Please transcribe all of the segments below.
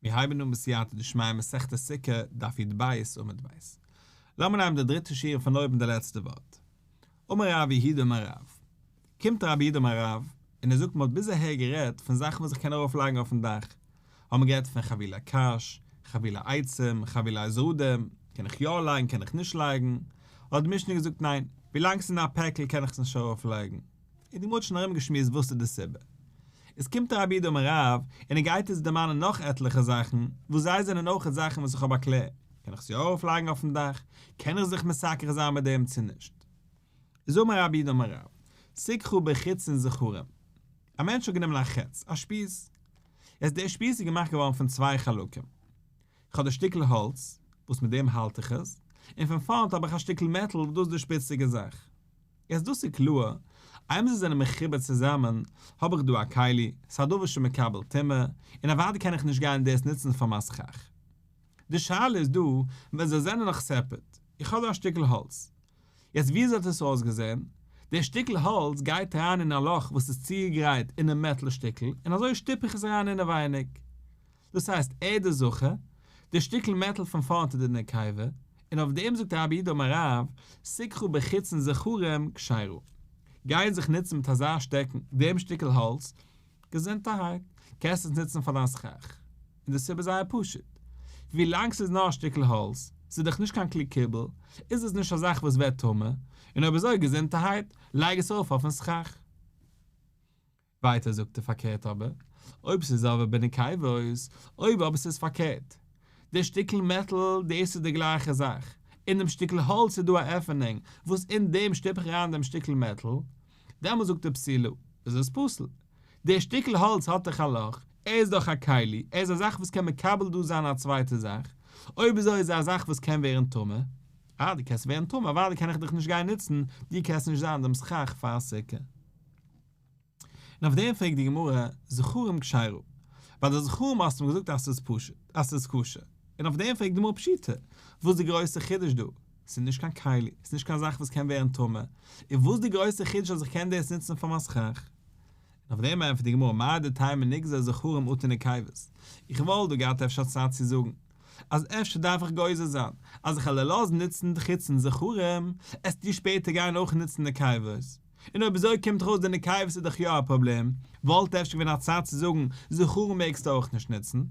מיר הייבן אן בסייעתא דשמיא מסכת סוכה, דף י"ב עמוד ב'. לאמיר נעמען די דריטע שורה פון אויבן די לעצטע ווארט. אמר רב יהודה אמר רב. קומט רב יהודה אמר רב, און ער זאגט מען האט ביז אהער גערעדט פון זאכן וואס איך קען ארויף לייגן אויפן דאך, האבן מיר גערעדט פון חבילי קש, חבילי עצים, חבילי זרדים, קען איך יא לייגן קען איך נישט לייגן, האט די משנה געזאגט ניין, ווילאנג ס'איז אין א פעקל קען איך עס נישט ארויף לייגן. און די גמרא האט שוין ארום געשמועסט וואס איז די סיבה. עס קומט רב יהודה אמר רב און ער גייט אונז דערמאנען נאך עטליכע זאכן וואס זיי זענען אויכעט זאכן וואס איך האב א קלער, קען איך עס יא ארויף לייגן אויפן דאך, קען איך זיך מסכך זיין מיט דעם צו נישט. איז אמר רב יהודה אמר רב, סיככה בחיצין זכרים. א מענטש האט גענומען א חץ, א שפיז. יעצט דער שפיז איז געמאכט געווארן פון צוויי חלקים. איך האב די שטיקל האלץ, וואס מיט דעם האלט איך עס, און פון פארנט האב איך א שטיקל מעטאל וואס דאס איז די שפיציגע זאך. יעצט דאס איז קלאר, איינמאל זיי זענען מחובר צוזאמען, האב איך דא א כלי, ס'איז א דבר שמקבל טומאה, און אוודאי קען איך נישט גיין דאס נוצן פאר מיין סכך. די שאלה איז דא, ווען זיי זענען נאך separate, איך האב דא א שטיקל האלץ. יעצט וויאזוי האט עס אויסגעזען? דער שטיקל האלץ גייט אריין אין א לאך וואס איז צוגעגרייט אינעם מעטל שטיקל, און אזוי שטופ איך עס אריין אינעווייניג. דאס הייסט ער איז די זכר, די שטיקל מעטל פון פארנט איז די נקבה, און אויף דעם זאגט רב יהודה אמר רב, סיככה בחיצין זכרים כשרה. גיי זיך נוצן מיט אזא שטעקן, דעם שטיקל האלץ, געזונטערהייט, קענסט עס נוצן פאר דיין סכך. און די סיבה איז זייער פשוט, ווילאנג ס'איז נאר א שטיקל האלץ, ס'איז דאך נישט קיין כלי קיבול, איז עס נישט א זאך וואס ווערט טמא, און אויב אזוי געזונטערהייט, לייג עס ארויף אויפן סכך. ווייטער זאגט ער פארקערט אבער, אויב ס'איז אבער בנקבות, אויב אבער ס'איז פארקערט, די שטיקל מעטל דאס איז די גלייכע זאך, אין דעם שטיקל האלץ איז דא א עפענונג וואס אין דעם שטופ איך אריין דעם שטיקל מעטל, דעמאלס זאגט ער פסולה, איז עס פסול. די שטיקל האלץ האט דאך א לאך, ער איז דאך א כלי, ער איז א זאך וואס קען מקבל דא זיין א צווייטע זאך, אויב אזוי איז ער א זאך וואס קען ווערן טמא, אה דו קענסט ווערן טמא, אוודאי קען איך דיך נישט גיין נוצן, דו קענסט נישט זיין דעם סכך פאר א סוכה. און אויף דעם פרעגט די גמרא, זכרים כשרה, ביי די זכרים האסטו מיר געזאגט אז ס'איז פשוט, אז ס'איז כשר, און אויף דעם פרעגט די גמרא פשיטא, וואס איז די גרויסע חידוש דא? ס'איז נישט קיין כלי, ס'איז נישט קיין זאך וואס קען ווערן טמא, און וואס איז די גרויסע חידוש אז איך קען דאס נוצן פאר מיין סכך? און אויף דעם ענטפערט די גמרא, מהו דתימא נגזור זכרים אטו נקבות, איך וואלט דא געהאט אפשר צייט צו זאגן, אז אפשר דארף איך גוזר זיין, אז איך וועל לאזן נוצן די חיצין זכרים, עסטו שפעטער גיין אויך נוצן נקבות. און אויב אזוי קומט דאך אויס די נקבות איז דאך יא א פראבלעם, וואלט אפשר געווען א צד צו זאגן זכרים מעגסטו אויך נישט נוצן.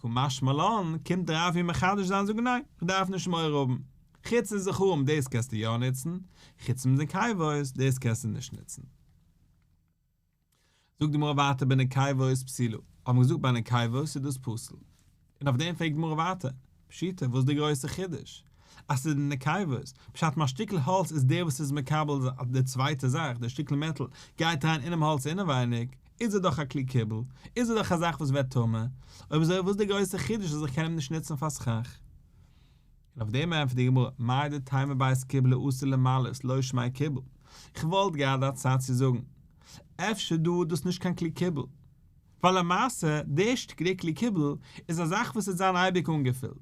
קא משמע לן, קומט רב מיר מחדש זיין זאגן ניין, כ'דארף נישט מורא האבן. חיצין זכרים דאס קענסטו יא נוצן, חיצין נקבות דאס קענסטו נישט נוצן. זאגט די גמרא ווייטער בנקבות פסולה, האט מען געזאגט ביי נקבות איז דאס פסול, און אויף דעם פרעגט די גמרא ווייטער, פשיטא וואס איז די גרויסע חידוש אז ס'איז די נקבות, פשט מיין שטיקל האלץ איז דער וואס איז מקבל די צווייטע זאך, די שטיקל מעטאל גייט אריין אינעם האלץ אינעווייניג, איז ער דאך א כלי קיבול, איז ער דאך א זאך וואס ווערט טמא, אויב אזוי וואס איז די גרויסע חידוש אז איך קען אים נישט נוצן פאר סכך? און אויף דעם ענטפערט די גמרא, מהו דתימא בית קיבלא אתי למלאות לא שמיה קיבול, איך וואלט געהאט א צד צו זאגן, אפשר דא איז דאס נישט קיין כלי קיבול, ווייל למעשה די שטיקל כלי קיבול איז א זאך וואס וועט זיין אייביג אנגעפילט,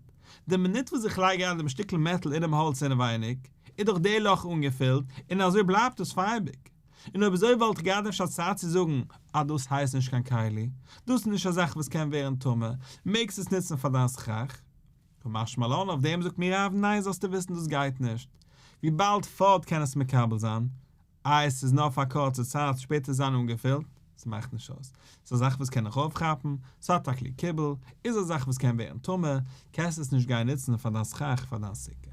די מינוט וואס איך לייג אריין דעם שטיקל מעטאל אינעם האלץ אינעווייניג, איז דאך די לאך אנגעפילט, און אזוי בלייבט עס פאר אייביג. און אויב אזוי וואלט איך געהאט אפשר א צד צו זאגן אז דאס הייסט נישט קיין כלי, דאס איז נישט א זאך וואס קען ווערן טמא, מעגסט עס נוצן פאר דיין סכך. קא משמע לן אויף דעם זאגט מיר רב ניין זאלסטו וויסן דאס גייט נישט, וויבאלד פארט קען עס מקבל זיין, איי עס איז נאר פאר א קורצע צייט שפעטער זיין אנגעפילט, ס'מאכט נישט אויס, ס'איז א זאך וואס קען איך אויפכאפן, ס'האט א כלי קיבול, איז א זאך וואס קען ווערן טמא, קענסט עס נישט גיין נוצן פאר דיין סכך פאר דיין סוכה.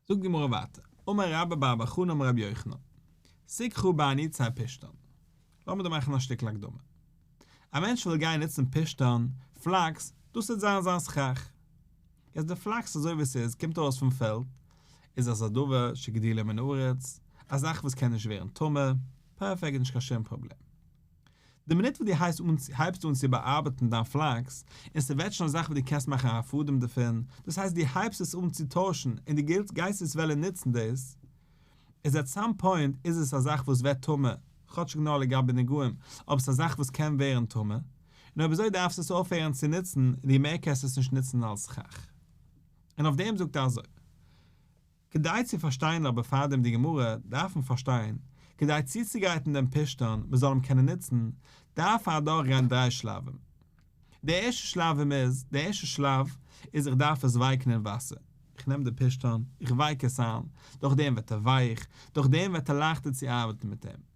זאגט די גמרא ווייטער, אמר רבה בר בר חנה אמר רבי יוחנן, סיככה באניצי פשתן. לאמיר דא מאכן א שטיקל הקדמה. א מענטש וויל גיין נוצן פשתן, פלאקס, דאס וועט זיין זיין סכך. יעצט די פלאקס אזוי ווי ס'איז קומט ארויס פון פעלד, איז עס א דבר שגידולו מן הארץ, א זאך וואס קען נישט ווערן טמא, פערפעקט נישט קיין שום פראבלעם. די מינוט וואס דו הייסט אן הייבסט אן צו באארבעטן דיין פלאקס, און ס'ווערט שוין א זאך וואס דו קענסט מאכן א פאדעם דערפון, דאס הייסט דו הייבסט עס אן צו טוישן און דו גייסט עס וועלן נוצן דאס, איז at some point איז עס א זאך וואס ווערט טמא, כאטשיג נאר לגבי נגעים, אבער ס'איז א זאך וואס קען ווערן טמא, און אויב אזוי דארפסטו עס אויפהערן צו נוצן און דו מער קענסט עס נישט נוצן אלס סכך. און אויף דעם זאגט ער אזוי. כדי צו פארשטיין אבער פארדעם די גמרא, דארף מען פארשטיין, כדי צוצוגרייטן דעם פשתן מען זאל אים קענען נוצן, דארף ער אדורכגיין דריי שלבים. די ערשטע שלבים איז, די ערשטע שלב איז איך דארף עס ווייקן אין וואסער. איך נעם די פשתן, איך ווייק עס איין, דורך דעם ווערט ער ווייך, דורך דעם ווערט ער לייכטער צו ארבעטן מיט אים.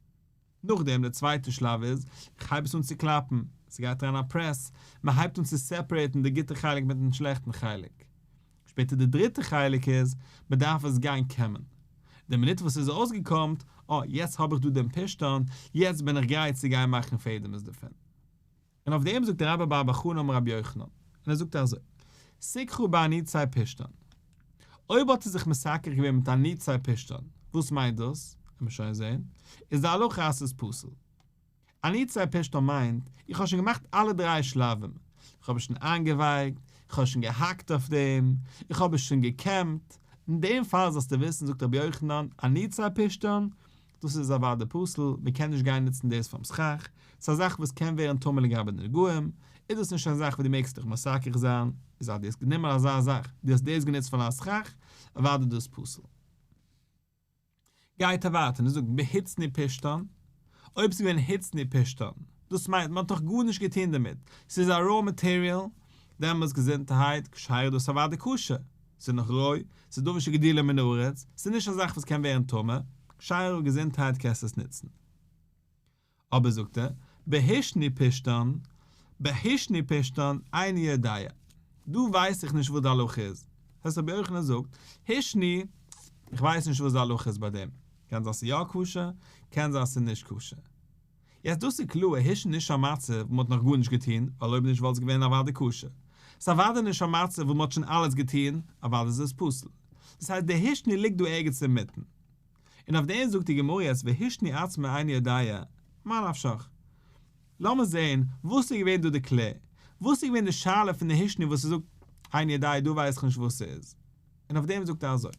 נאכדעם די צווייטע שלב איז, איך הייב עס אן צו קלאפן, ס'גייט אריין א פרעס, מען הייבט אן צו separate ן די גוטע חלק מיטן שלעכטן חלק. שפעטער די דריטע חלק איז, מען דארף עס גיין קעמען. די מינוט וואס ס'איז אויסגעקאמט, אה, יעצט האב איך דא דעם פשתן, יעצט בין איך גרייט צו גיין מאכן פעדעמעס דערפון. און אויף דעם זאגט רבה בר בר חנה אמר רבי יוחנן, און ער זאגט אזוי, סיככה באניצי פשתן. אויב האט ער זיך מסכך געווען מיט אניצי פשתן, וואס מיינט דאס? וועמיר שוין זען, איז די הלכה אז ס'איז פסול. אניצי פשתן מיינט, איך האב שוין געמאכט אלע דריי שלבים, איך האב עס שוין איינגעווייקט, איך האב שוין געהאקט אויף דעם, איך האב עס שוין געקעמט, אין דעם פאל זאלסטו וויסן זאגט רבי יוחנן, אניצי פשתן, דאס איז אוודאי פסול, מען קען נישט גיין נוצן דאס פאר'ן סכך, ס'איז א זאך וואס קען ווערן טמא לגבי די נגעים, איז דאס נישט א זאך וואס דו מעגסט דיך מסכך זיין, איז אז דו האסט גענומען אזא זאך, דו האסט דאס גענוצט פאר א סכך, אוודאי איז דאס פסול. גייט ער ווייטער און ער זאגט בהצני פשתן, אויב ס'איז געווען הצני פשתן, דאס מיינט מען האט נאך גארנישט געטון דערמיט, ס'איז א raw material, דעמאלטס געזונטערהייט, כשרה דאס אוודאי כשר, ס'איז נאך רוי, ס'איז דבר שגידולו מן הארץ, ס'איז נישט א זאך וואס קען ווערן טמא, כשרה געזונטהייט קענסט עס נוצן. אבער זאגט ער, בהשנו פשתן, בהשנו פשתן, איני יודע. דא ווייס איך נישט וואס די הלכה איז. דאס הייסט רבי יוחנן זאגט, השנו, איך ווייס נישט וואס די הלכה איז ביי דעם. קען זיין ס'איז יא כשר, קען זיין ס'איז נישט כשר. יעצט דאס איז קלאר, השנו נישט א מצב וואו מ'האט נאך גארנישט געטון, ווייל אויב נישט וואלט עס געווען אוודאי כשר. ס'איז אוודאי נישט א מצב וואו מ'האט שוין אלעס געטון, אוודאי איז עס פסול. דאס הייסט די השנו ליגט דא ערגעץ אינמיטן. און אויף דעם זאגט די גמרא יעצט והשנו עצמו איני יודע, מה נפשך? לאמיר זעהן וואס איז געווען דא די קלער, וואס איז געווען די שאלה פון די השנו וואס ער זאגט איני יודע דא ווייס איך נישט וואס ס'איז, און אויף דעם זאגט ער אזוי,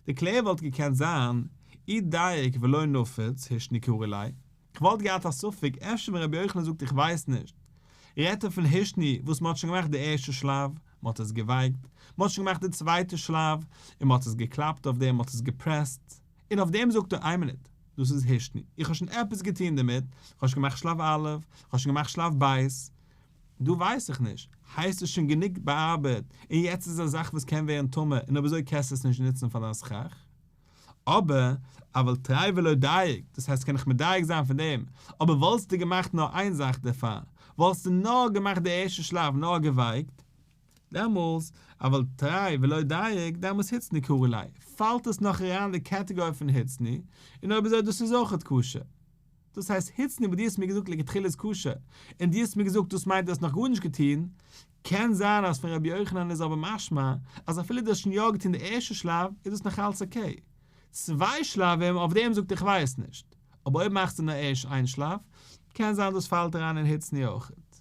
די קלער וואלט געקענט זיין אי דייק ולא נפיץ השנו קרי ליה, כ'וואלט געהאט א ספק אפשר ווען רבי יוחנן זאגט איך ווייס נישט, רעדט ער פון השנו וואס מ'האט שוין געמאכט די ערשטע שלב, מ'האט עס געווייקט, מ'האט שוין געמאכט די צווייטע שלב, און מ'האט עס געקלאפט אויף דעם, מ'האט עס געפרעסט, און אויף דעם זאגט ער איין מינוט, דאס איז השנו, איך האב שוין עפעס געטון דערמיט, כ'האב שוין געמאכט שלב א', כ'האב שוין געמאכט שלב ב', דא ווייס איך נישט, הייסט עס שוין גענוג באארבעט, און יעצט איז עס א זאך וואס קען ווערן טמא, און אויב אזוי קענסטו עס נישט נוצן פאר דיין סכך. אבער, אבל תרי ולא דייק, דאס הייסט קען איך מדייק זיין פון דעם, אבער וואלסטו געמאכט נאר איין זאך דערפאר, וואלסטו נאר געמאכט די ערשטע שלב נאר געווייקט, דעמאלס, אבל תרי ולא דייק, דעמאלס הצני קרי ליה, פאלט עס נאך אריין אין די קעטעגארי פון הצני, און אויב אזוי דאס איז אויכעט כשר. דאס הייסט הצני וואס דו האסט מיר געזאגט לכתחילה איז כשר, און דו האסט מיר געזאגט דאס מיינט דו האסט נאך גארנישט געטון, קען זיין אז פון רבי יוחנן איז אבער משמע אז אפילו דו האסט שוין יא געטון די ערשטע שלב איז דאס נאך אלץ okay. צוויי שלבים אויף דעם זאגט איך ווייס נישט, אבער אויב מאכסטו נאר ערשט איין שלב, קען זיין דאס פאלט אריין אין הצני אויכעט.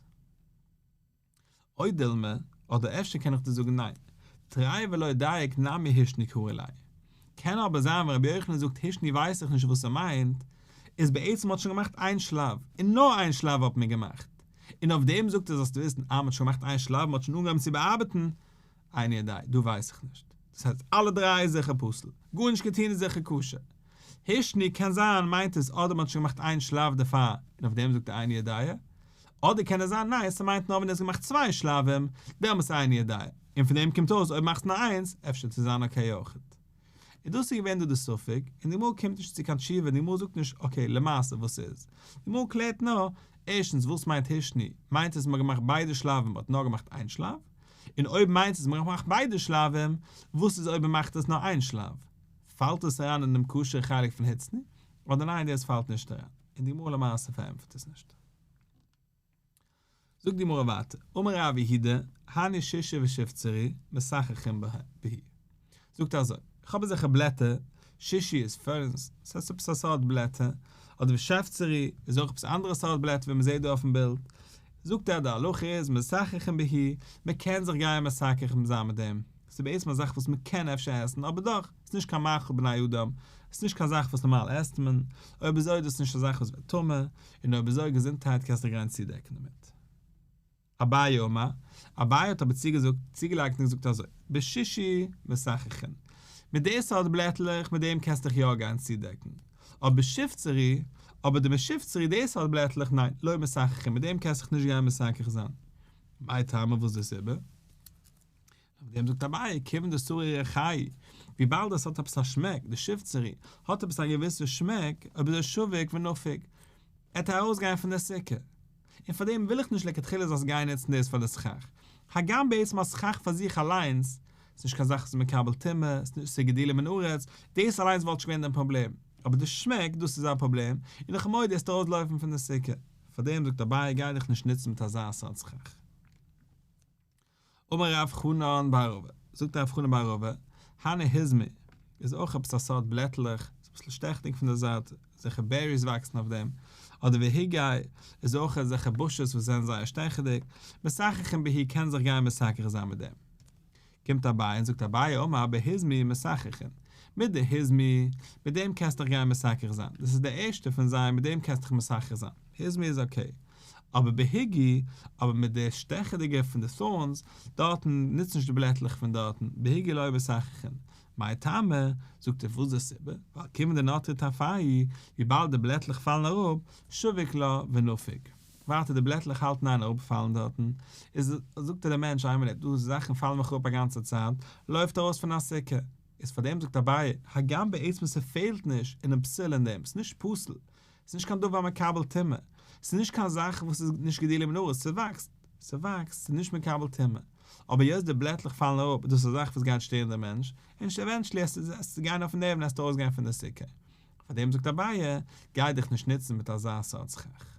או דילמא, אדער אפשר קען איך דיר זאגן ניין, תרי ולא דייק נמי השנו קרי ליה. קען אבער זיין ווען רבי יוחנן זאגט השנו ווייס איך נישט וואס ער מיינט, איז בעצם מ'האט שוין געמאכט איין שלב, און נאר איין שלב האט מען געמאכט, און אויף דעם זאגט ער זאלסטו וויסן אז מ'האט שוין געמאכט איין שלב, מ'האט שוין אנגעהויבן צו באארבעטן, איני יודע, דא ווייס איך נישט. דאס הייסט אלע דריי איז זיכער פסול, גארנישט געטון איז זיכער כשר. השנו קען זיין מיינט עס אדער מ'האט שוין געמאכט איין שלב דערפאר און אויף דעם זאגט ער איני יודע, אדער קען עס זיין ניין ס'מיינט נאר ווען דו האסט געמאכט צוויי שלבים דעמאלטס איני יודע, און פון דעם קומט אויס אויב מאכסט נאר איינס אפשר צו זיין okay אויכעט. און דאס איז געווען דא די ספק, און די גמרא קומט נישט צו קיין תשובה, די גמרא זאגט נישט okay למעשה וואס איז, די גמרא קלערט נאר, ערשטנס וואס מיינט השנו, מיינט עס מ'האט געמאכט ביידע שלבים מ'האט נאר געמאכט איין שלב? און אויב מיינט עס מ'האט געמאכט ביידע שלבים, וואס איז אויב מ'מאכט עס נאר איין שלב? פאלט עס אריין אין דעם כשר'ע חלק פון הצני? אדער ניין דאס פאלט נישט אריין? און די גמרא למעשה פארענטפערט עס נישט. זאגט די גמרא ווייטער, אמר רב יהודה, הני שישי ושפצרי, מסככין בהו. זאגט ער אזוי, איך האב אזעלכע בלעטער, שישי איז ferns, ס'הייסט עפעס א סארט בלעטער, אדער ושפצרי איז אויך עפעס אנדערע סארט בלעטער ווי מ'זעט דא אויפן בילד, זאגט ער די הלכה איז מסככין בהו, מ'קען זיך גיין מסכך זיין מיט דעם, ס'איז בעצם א זאך וואס מ'קען אפשר עסן, אבער דאך, ס'איז נישט קיין מאכל בני אדם, ס'איז נישט קיין זאך וואס נארמאל עסט מען, אויב אזוי איז דאס נישט א זאך וואס ווערט טמא, און אויב אזוי געזונטהייט קענסט דיך גיין צודעקן דערמיט. אביי אמר, אביי האט אבער צוגעזאגט, צוגעלייגט און געזאגט אזוי, בשישי מסככין, מיט די סארט בלעטלעך מיט דעם קענסטו דיך יא גיין צודעקן, אבער בשפצרי, אבער די בשפצרי די סארט בלעטלעך ניין, לא מסככין, מיט דעם קענסטו דיך נישט גיין מסכך זיין. מאי טעמא וואס איז די סיבה? אויף דעם זאגט אביי, כיוון דשרי ריחייהו, וויבאלד עס האט עפעס א שמעק, די שופצירי האט עפעס א געוויסע שמעק, אויב אזוי שביק ונפיק, עט ער ארויסגיין פון די סוכה. און פאר דעם וויל איך נישט לכתחילה זאלסט גיין נוצן דאס פאר די סכך. הגם בעצם א סכך פאר זיך אליינס, איז נישט קיין זאך וואס איז מקבל טומאה, ס'איז גידולו מן הארץ, דאס אליינס וואלט נישט געווען דעם פראבלעם, אבער די שמעק, דאס איז א פראבלעם, און איך האב מורא דו וועסט ארויסלויפן פון די סוכה. פאר דעם זאגט אביי גיי דיך נישט נוצן מיט אזא סארט סכך. אמר רב חנן בר רבא, זאגט רב חנן בר רבא, הני היזמי, איז אויך עפעס א סארט בלעטלעך, איז אביסל שטעכדיג פון די זייט, אזעלכע בעריס וואקסן אויף דעם, אדער והיגי, איז אויך אזעלכע bushes וואס זענען זייער שטעכעדיג, מסככין בהו קען זיך גיין מסכך זיין מיט דעם. קומט אביי און זאגט אביי אמר בהיזמי מסככין, מיט די היזמי, מיט דעם קענסטו דיך גיין מסכך זיין, דאס איז די ערשטע פון זיי מיט דעם קענסטו דיך מסכך זיין, היזמי איז okay, אבער בהיגי, אבער מיט די שטעכעדיגע פון די thorns, דארטן, נוץ נישט די בלעטלעך פון דארטן, בהיגי לא מסככין. מאי טעמא, זאגט ער וואס איז די סיבה, ווייל כיוון דנטרי טרפייהו, וויבאלד די בלעטלעך פאלן אראפ, שביק לה ונפיק. ווייטער די בלעטלעך האלטן איין אראפפאלן דארטן, איז זאגט ער דער מענטש איין מינוט, דא זאכן פאלן מיך אראפ א גאנצע צייט, לויפט ארויס פון א סוכה, איז פאר דעם זאגט אביי, הגם בעצם ס'פעלט נישט אינעם פסול אין דעם, ס'איז נישט פסול, ס'איז נישט קיין דבר מקבל טומאה, ס'איז נישט קיין זאך וואס איז נישט גידולו מן הארץ, ס'וואקסט, ס'וואקסט, ס'איז נישט מקבל טומאה, אבער היות די בלעטלעך פאלן אראפ איז דאס א זאך וואס גייט שטערן דעם מענטש, און eventually עסטו גיין אויפן נערוון עסטו ארויסגיין פון די סוכה. פאר דעם זאגט אביי, גיי דיך נישט נוצן מיט אזא סארט סכך.